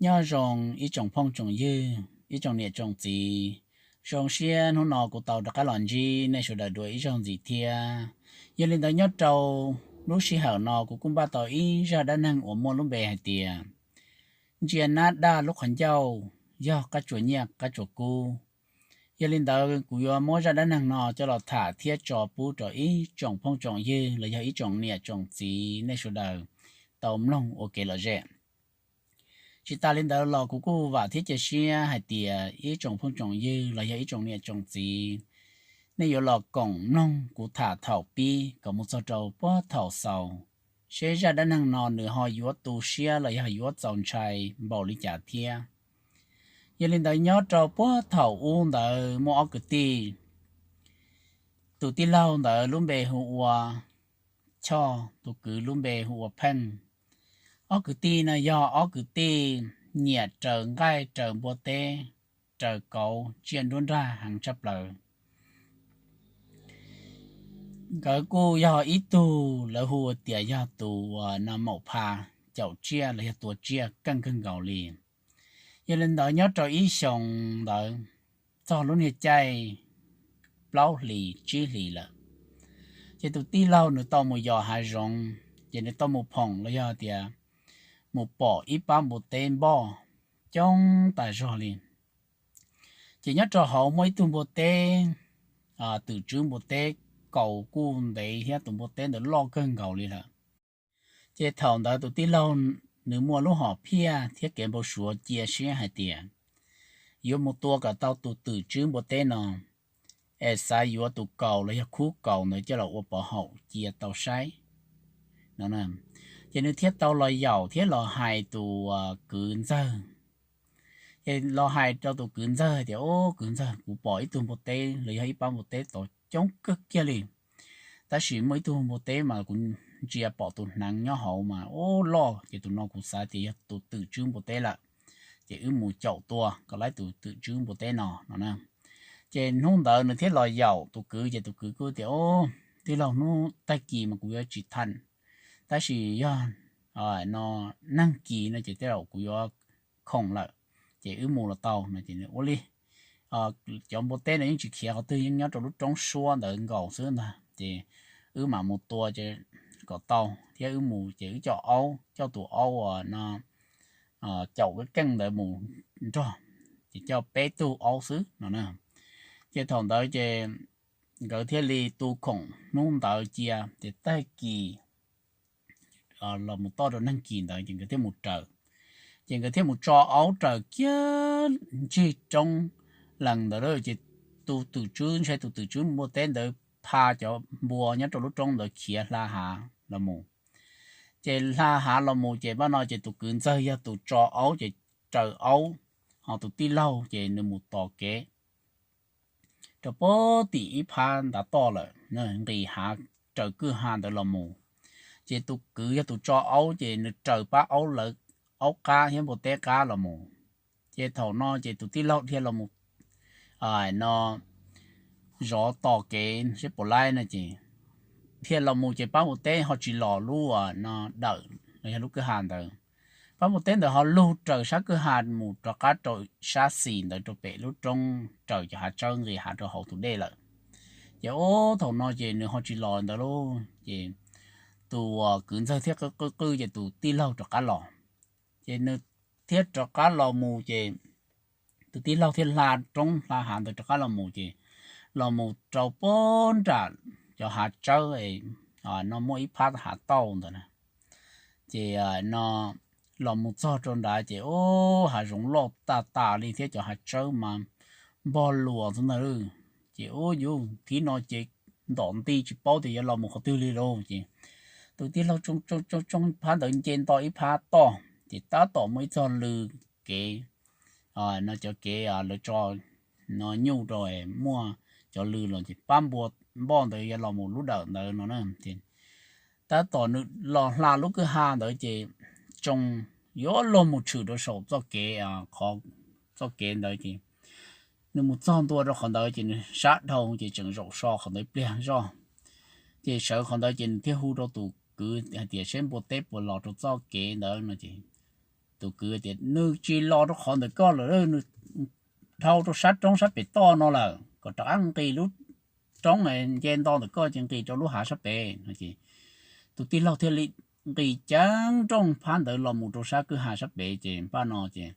Nyob zoo ib tsoom phooj tsoom ywg, ib tsoom niam tsoom txiv, zoo siab hnub no kuv tau rov qab los ntsib nej sawv daws dua ib zaug ntxiv thiab. Yog li ntawd nyob rau lub sij hawm no kuv kuj npaj tau ib zaj dab neeg uas muaj lub npe hais tias ntsia nab daj lub qhov ncauj, yog qab tsuas nyiaj qab tsuas kub. Yog li ntawd kuv yuav muab zaj dab neeg no coj los tham thiab tso pub rau ib tsoom phooj tsoom ywg los yog ib tsoom niam tsoom txiv nej sawv daws tau mloog ua kev lom zem. Tsis tas li ntawd los kuv kuj vam thiab cia siab hais tias ib tsoom phooj tsoom ywg los yog ib tsoom niam tsoom txiv, nej yuav los koom mloog kuv tham thaum pib kom mus txog rau puag thaum xaus, seb zaj dab neeg no nws ho yuav tu siab los yog yuav txaus ntshai npaum li cas thiab. Yog li ntawd nyob rau puag thaum ub ntawd muaj ob kwv tij. Tus tij laug ntawd lub npe hu ua Choj, tus kwv lub npe hu ua Pheej. Ob kwv tij no yog ob kwv tij nyiam raws nqaij raws npua teb, raws kauv tsiaj nruab nrag heev tshaj plaws. Nkawd kuj yog ib tug lawv hu tias yog tus no maum pha caum tsiaj los yog tua tsiaj keej kawg nkaus li. Yog li ntawd nyob rau ib xyoo ntawd, txog lub niag caij plaub hlis tsib hlis lawm, ces tus tij laug nws tau mus yos hav zoov, ces nws tau mus phoom los yog tias mus pom ib pab npua teb npoj coob tas zog li. Ces nyob rau hauv muaj ib tug npua teb, twm tswb npua teb kaus kuj ntev thiab tus npua teb ntawd loj kawg nkaus li lawm. Ces thaum ntawd tus tij laug nws muaj lub hom phiaj thiab kev npau suav cia siab hais tias yuav mus tua kom tau tus twm tswb npua teb no, es xav yuav tus kaus los yog khub kaus ntawd coj los ua pov haum cia tau saib no. Ces nws thiaj tau los yaum thiab los hais tus kwv ntxawg. Ces los hais rau tus kwv ntxawg tias, Ub, kwv ntxawg, kuv pom ib tug npua teb los yog ib pab npua teb tod coob kawg kiag li. Tab sis muaj ib tug npua teb mas kuv ntsia pom tus hneev nyob hauv mas ub loj, ces tus no kuv xav tias yog tus twm tswb npua teb lawm. Ces wb mus caum tua kom laib tus twm tswb npua teb no no. Ces hnub ntawd nws thiaj los yaum tus kwv, ces tus kwv kuj tias, Ub, tij laug, hnub tag kis mas kuv yuav tsis tham, tab sis yog no neeg kis no ces tej zaum kuv yuav khoom lawm, ces wb mus los tau no. Ces ua li, cov npua teb no yeej tsis khiav qhov twg, yeej nyob rau lub roob suab ntawd nkaus xwb ntag. Ces wb mam mus tua kom tau thiab wb mus, ces wb coj aub, coj tus aub uas no caum keej ntawd mus nrog, ces coj peb tug aub xwb no na. Ces thaum ntawd ces nkawd thiaj li tu khoom hnub ntawd cia, ces tag kis los mus toj rau neeg kis ntawd ces nkawd thiaj mus raws. Ces nkawd thiaj mus tso aub raws kiag ntsig roob lees ntawd, ces tus twm tswb, ntshe tus twm tswb npua teb ntawd pha cov npua nyob rau lub roob ntawd khiav hla hav los mus. Ces hla hav los mus ces pab no ces tus kwv ntxawg yog tus tso aub ces raws aub, ho tus tij laug ces nws mus tos kev rau puag tim ib phab ntav toj lawm, nqis hav raws kwj ha ntawd los mus. Ces tus kwv yog tus tso aub ces nws raws pab aub lawv, aub qab thiab npua teb qab los mus. Ces thaum no ces tus tij laug dhia los mus no zov tos kev seb puas laib no ces dhia los mus ces pab npua teb ho tsis los lub no dawm los yog lub kwj ha ntawd. Pab npua teb ntawd ho lug raws sab kwj ha mus rov qab rau sab xis ntawd rau pem lub roob raws cov hav tsawb nqis hav rau hauv tus dej lawm. Ces ub thaum no ces nws ho tsis los ntawd lauj, ces tus kwv ntxawg thiaj qw qw qw ces tus tij laug rov qab los. Ces nws thiaj rov qab los mus ces tus tij laug thiaj hla roob hla hav ntawd rov qab los mus ces los mus rau puag nram cov hav tsawb no muaj ib phab hav tauj ntawd na. Ces no los mus txog rau nrad ces ub hav zoov loj tas tas li thiab cov hav tsawb mas npog luas xwb ntag. Ces ub yuv thib no ces ntom nti tsis paub tias yuav los mus qhov twg li lauj. Ces tus tij laug tsoo tsoo tsoo ib phab ntawd nce nto ib phab toj ces tab tom muaj ib txog lw kev, no cov kev lawv tso no nyuj rau muaj cov lw los ces pab npua npoj ntawd yuav los mus lub dawm ntawd no na. Ces tab tom nws los hla lub kwj ha ntawd ces tsoo yuav luag mus tshwm rau saum txoj kev, qhov txoj kev ntawd ces nws mus txog ntua rau qhov ntawd ces nws sab dhau ces tseem zaum so qhov ntawd pliag zoj. Ces sawv qhov ntawd ces nws thiaj hu rau tus kwv hais tias seb npua teb puas los rau txoj kev ntawd no ces tus kwv tias, Nws tsis los rau qhov ntawm koj lawm, nws dhau rau sab roob sab pem toj no lawm, kom rov qab nqis lub roob nce nto ntawm koj ces nqis rau lub hav sab pem no. Ces tus tij laug thiaj li nqis ceev nrooj phab ntawd los mus rau sab kwj ha sab pem, ces npaj no ces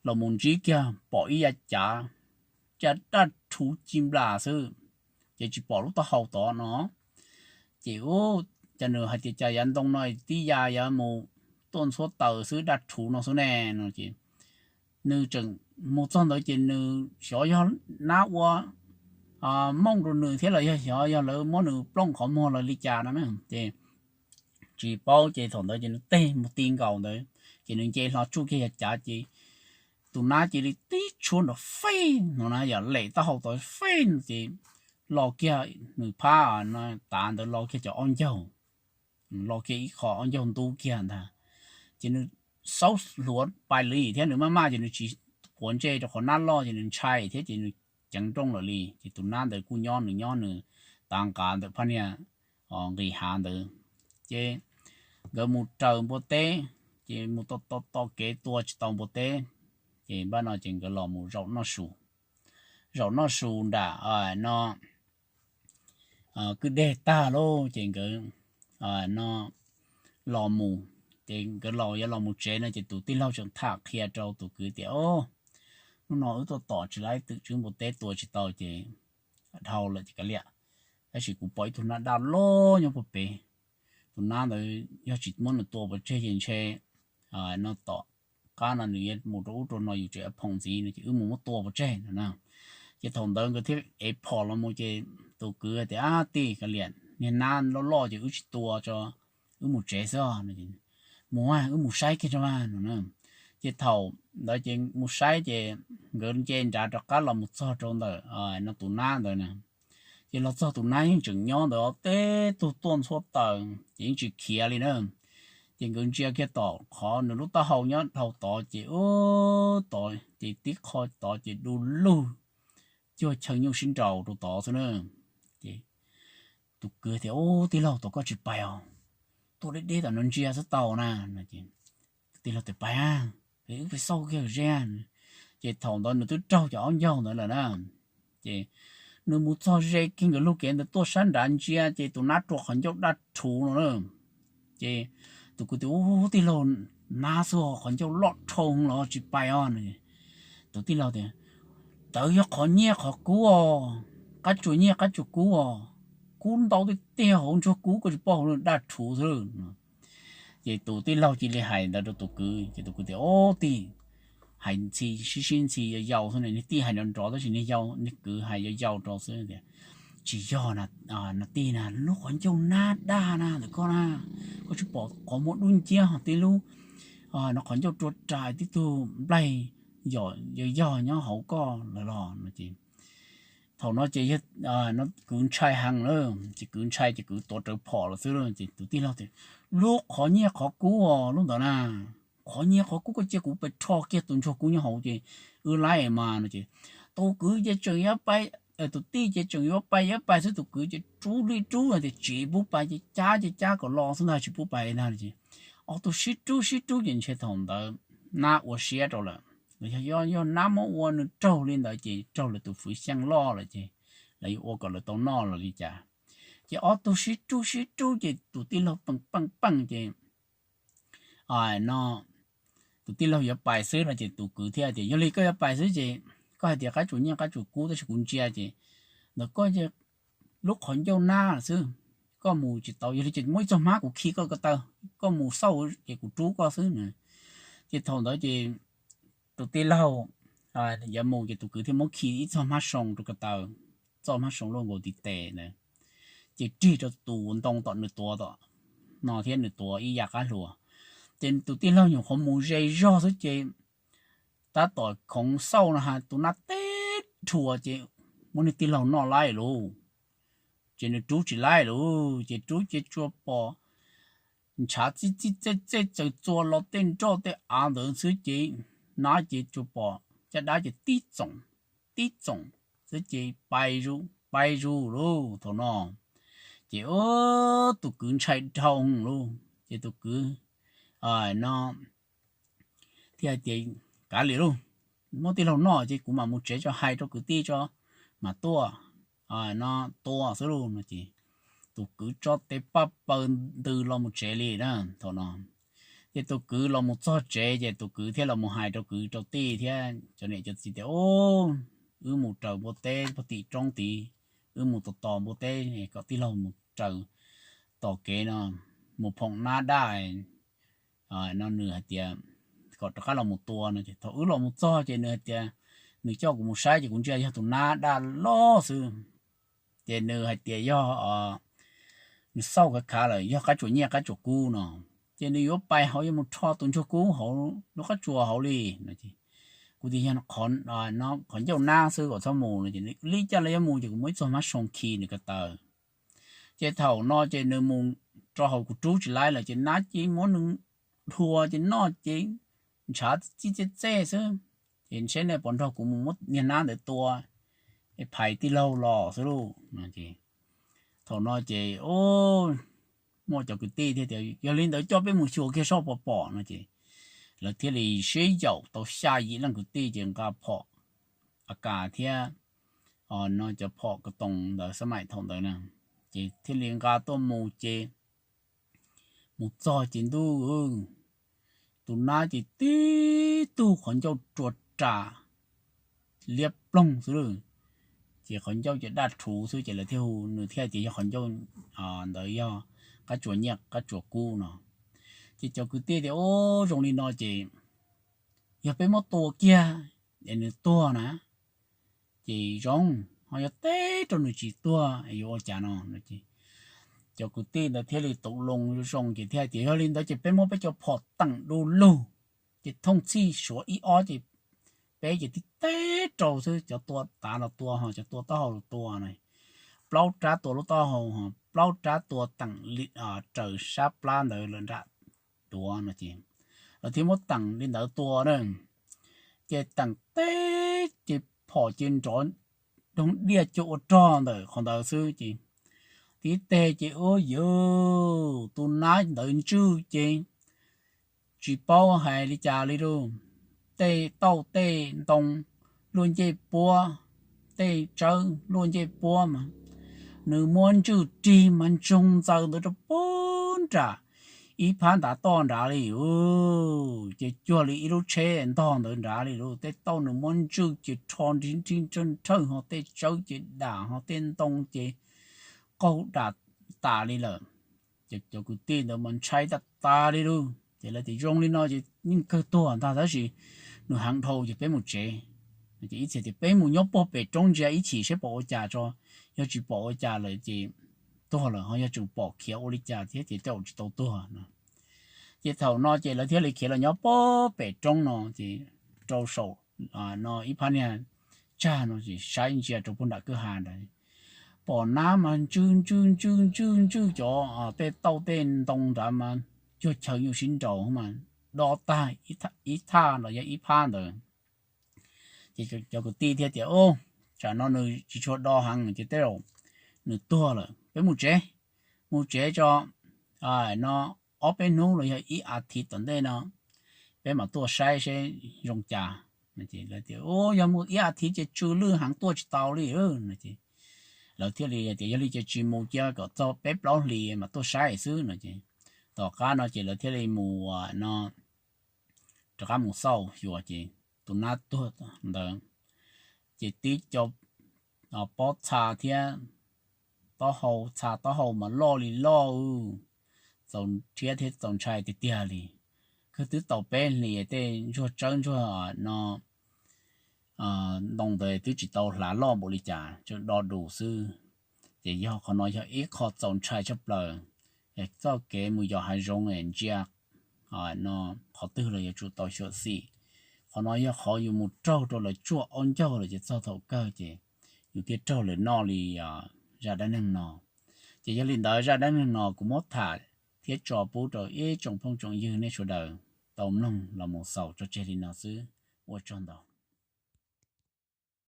los mus ntsib kiag pom ib yav cav, cas daj rhuv ci nplas xwb, ces tsis pom lub taub hau tod no. Ces ub, cas nws hais tias cas yav ntoo no tib ya yuav mus tuaj ntxhuab taws xwb, daj rhuv no xwb ne no. Ces nws tseem mus txog ntawd ces nws xyov yog nab ua mooj rau nws thiab los yog xyov yog lawv muab nws plooj qhov muag los li cas no na. Ces tsis paub, ces thaum ntawd ces nws teg mus ti nkaus ntawd, ces nws nce hlo tsuj kiag yav cav ces tus nab cia li tib tshuab nrov fej no na, yam lem taub hau tod fej no ces lo kiag nws phab tav ntawd lo kiag cov ob ncaug, lo kiag ib qho ob ncaug ntub kiag ntag. Ces nws xaub hluav pais li thiab nws maj maj ces nws tsis quav ntsej rau qhov nab loj ces nws ntshai thiab ces nws ceev nrooj lawm li. Ces tus nab ntawd kuj nyob nws nyob nws tav nqav ntawm phab niag nqis hav ntawd. Ces nkawd mus raws npua teb, ces mus tom tom kev tua tsis tau npua teb, ces npaj no ces nkawd los mus zaum noj su. Zaum noj su nram no kwj deg tag lauj, ces nkawd no los mus, ces nkawd los yuav los mus tsev no ces tus tij laug tseem tham qhia rau tus kwv tias, Hnub no wb tuaj tom tsis laib twm tswb npua teb tua tsis tau ces dhau lawm ces kav liam, tab sis kuv pom ib tug nab daj loj nyob puag pem. Tus nab ntawd yog tsis muab nws tua pov tseg ces ntshe no tom qab no nws yuav mus rau ub rau no yus tseem phoom ntxiv no ces wb mus muab tua pov tseg no na. Ces thaum ntawd nkawd thiaj ev phom los mus ces tus kwv tias, Ab tij, kav liam, niag nab loj loj ces wb tsis tua tso, wb mus tsev xwb os. Mus, wb mus saib kiag tso no. Ces thaum ntawd ces mus saib ces nkawd nce nrad rov qab los mus txog rau ntawm no tus nab ntawd na. Ces los txog tus nab yeej tseem nyob ntawd, tej tug tuaj ntxhuab taws ces yeej tsis khiav li na. Ces nkawd ntsia kiag tom qhov nws lub taub hau nyob dhau tod ces ub, tod ces tib qho tod ces du lug cuag chaw nyuj sib nraus rau tod xwb na. Ces tus kwv tias, Ub tij laug, tod koj tsis pais os, tuaj deb deb tom no ntsia xwb tau na. Tij laug tias, Pais, wb pais xauj kiag ze. Ces thaum ntawd nws twb raug cov ob ncaug ntawd lawm na. Ces nws mus txog ze kiag nkawd lub kev ntawd tuaj sab nrad ntsia ces tus nab rua qhov ncauj daj rhuv no na. Ces tus kwv tias, Ub tij laug, nab xwb qhov ncauj loj dhau los tsis pais os. Tus tij laug tias, Tawv yog qhov nyiaj qhov kub os, qab tsuas nyiaj qab tsuas kub os, kub ntau tiag tiag, hauv ntsuag kub koj tsis paub, hauv daj rhuv xwb. Ces tus tij laug cia li hais ntawd rau tus kwv ces tus kwv tias, Ub tij, hais ntxhi sib sib ntxhi yau yau xwb, niag tij hais nrov nrov tab sis niag kwv hais yau yau rau xwb tias, Tsis yog no tij na, lub qhov ncauj nab daj na ntawm koj na, koj tsis pom qhov muag dub nciab ho tib lub no qhov ncauj rua rais tib tug nplaig yog yog nyob hauv koj lawm los no. Ces thaum no ces kwv ntshai heev lawm ces kwv ntshai ces kwv tuav rawv phom lawm xwb ces tus tij laug tias, Lub qhov nyiaj qhov kub os lub ntawd na, qhov nyiaj qhov kub koj cia kuv pais rho kiag tus ntsuag kub nyob hauv ces wb laib mas no. Ces tus kwv ces tseem yuav pais, tus tij ces tseem yuav pais yuav pais xwb, tus kwv ces rub li rub tias tsis pub pais ces cab ces cab kom los xwb ntag, tsis pub pais ntag. Ces ob tug sib rub sib rub ces ntshe thaum ntawd nab ua siab rau lawm, los yog yog nab muab ua nws raug li ntawd ces raug lawv tus fwv xyeej loj lawm ces lawv yuav ua kom lawv tau noj los li cas. Ces ob tug sib rub sib rub ces tus tij laug peem peej peej ces no tus tij laug yuav pais xwb no ces tus kwv thiaj tias, Yog li koj yuav pais xwb ces koj hais tias qab tsuas nyiaj qab tsuas kub tab sis kuv ntsia ces ntawm koj lub qhov ncauj nab xwb, koj mus tsis tau, yog li ces muab ib txoj hmab kuv khi koj ko taw, koj mus xauj ces kuv rub koj xwb na. Ces thaum ntawd ces tus tij laug yuav mus ces tus kwv thiaj muab khi ib txoj hmab soo rau ko taw, txoj hmab soo luaj nkaus ntiv tes ntawd, ces rig rau tus ntoo tom nws tuav tom no thiab nws tuav ib yav qab hlua. Ces tus tij laug nyuam qhuav mus ze zog xwb ces tab tom khoov xauj no ha tus nab teb rhuas ces muab niag tij laug noj laib lauj. Ces nws rub tsis laib lauj, ces rub ces tsuas pom ntshav txij txij txej txej txawm txua los tej nroj tej av ntawd xwb ces nab ces tsuas pom caj dab ces tib txoom, tib txoom xwb ces pais zus pais zus lauj thaum no. Ces tus kwv ntshai dhau lauj, ces tus kwv no thiaj tias, Kav liam lauj, muab tij laug noj ces kuv mam mus tsev tso, hais rau kwv tij tso, mam tuaj no tua xwb lauj no ces tus kwv tso tes paj paws ntws los mus tsev li na thaum no. Ces tus kwv los mus txog tsev ces tus kwv thiaj los mus hais rau kwv rau tij thiab cov niam cov txiv tias, Ub, wb mus raws npua teb pog tim roob tid, wb mus tos tos npua teb kom tij laug mus raws tos kev no, mus phoom nab daj no nws hais tias kom rov qab los mus tua no. Thaum wb los mus txog ces nws hais tias nws coj kuv mus saib ces kuv ntsia yog tus nab daj loj xwb. Ces nws hais tias yog nws xauj khav khav lawm, yog qab tsuas nyiaj qab tsuas kub no. Ces nws yuav pais hauv yuav mus rho tus ntsuag kub hauv lub qab tsuas hauv li no. Kuv tias yog qhov ncauj nab xwb kom txhob mus no. Ces nws li cas los yuav mus ces kuv muab ib txoj mab soo khi nws ko taw. Ces thaum no ces nws mus rau hauv kuv rub tsis laib lawm ces nab ces muab nws dhua ces noj ces ntshav txij txej txej xwb. Ces seb nej puas nrog kuv mus muab niag nab ntawd tua es phais tij laug los xwb lauj. Thaum no ces muaj cov kwv tij thiaj tias, Yog li ntawd coj peb mus xyuas kiag seb puas pom no ces lawv thiaj li sib yaum tau xya yim leej kwv tij ces nqa phom a kas thiab no cov phom ko toos ntawd xab maim thaum ntawd na, ces thiaj li nqa tuaj mus ces mus txog ces ntuj, tus nab ces tib tug qhov ncauj rua ras liab ploog xwb lauj. Ces qhov ncauj ces daj rhuv xwb ces lawv thiaj hu, nws thiaj tias yog qhov ncauj ntawd yog qab tsuas nyiaj qab tsuas kub no. Ces cov kwv tij tias, Ub, zoo li no ces yog peb muab tua kiag es nws tuag na ces zoo, ho yog teb rau nws tsis tuag yuav ua cas no. Cov kwv tij ntawd thiaj li tau loo zoo ces thiaj tias, Yog li ntawd ces peb muab peb cov phom teem du lug ces thooj txhij suav ib ob ces peb ces tib teb rau xwb, cov tua tav los tua ho cov tua taub hau los tua no, plaub rab tua lub taub hau ho plaub rab tua teem raws sab plab ntawd lawm nram duav no ces lawv thiaj muab teem li ntawd tua na. Ces teem teb ces phom ces nrov doog diaj cuag ua rog ntawm qhov ntawd xwb ces tib teg ces ua yus tus nab ntawd ntswj ces tsis paub hais li cas li lauj. Tej tauj tej ntoo luaj ncej puab, tej tsawb luaj ncej puab mas nws muab ntswj rig mas ntsoog ntxaws ntawd rau puag nram ib phab ntav toj nrad li, ces cuag li ib lub tsheb ntog ntawd nrad li lauj. Tej tauj nws muab ntswj ces rho nrhawj nrhawj ho tej tsawb ces dam ho tej ntoo ces qaug dam tas li lawm. Ces cov kwv tij ntawd mas ntshai tas tas li lauj. Ces lawv tias zoo li no ces yeej kawg tuag ntag tab sis nws heev dhau ces peb mus tsev. Ces ib txhia tias peb mus nyob puag pem roob ntsia ib chim seb pom ua cas tso, yog tsis pom ua cas lawm ces tuag lawm, ho yog tseem pom khiav ua li cas thiab ces tej zaum tsis tau tuag no. Ces thaum no ces lawv thiaj li khiav los nyob puag pem roob no ces rau saum no ib phab niag tsag no ces saib ntsia rau puag nram kwj ha ntawd, pom nab mas ntswj ntswj ntswj ntswj ntswj cov tej tauj tej ntoo nrad mas cuag chaw nyuj sib nraus mas do tag ib thaj los yog ib phab ntawd. Ces cov kwv tij thiaj tias, Ub, tsam no nws tsis tshua do heev ces tej zaum nws tuag lawm, peb mus tsev, mus tsev tso no ob peb hnub los yog ib as thiv tom ntej no peb mam tuaj saib seb zoo cas. Lawv tias, Ub, yog mus ib as thiv ces tsw lwj heev tuaj tsis tau li no ces lawv thiaj li tias, Yog li ces tsis mus cia kom txog peb plaub hlis mam tuaj saib xwb no ces tom qab no ces lawv thiaj li mus no rov qab mus xauj xyuas ces tus nab tuag ntawd ces tib co pob txha thiab taub hau, txha taub hau mas loj li loj, txaus rhiab thiab txaus ntshai tiag tiag li. Kawg twb tau peb hlis tej ntsuag tsawb ntsuag no ntoo ntawd twb tsis tau hlav loj npaum li cas, tsuas do dus xwb. Ces yog qhov no yog ib qho txaus ntshai tshaj plaws. Txoj kev mus yos hav zoov ntsia no qhov twg los yuav tsum tau xyuam xim. Qhov no yog qhov yus mus raug rau lawv tsuaj aub ncaug lawm ces txog thaum kawg ces yus thiaj raug lawv noj li zaj dab neeg no. Ces yog li ntawd zaj dab neeg no kuv muab tham thiab tso pub rau ib tsoom phooj tsoom ywg nej sawv daws tau mloog los mus xaus tso tseg li no xwb. Ua tsaug ntau.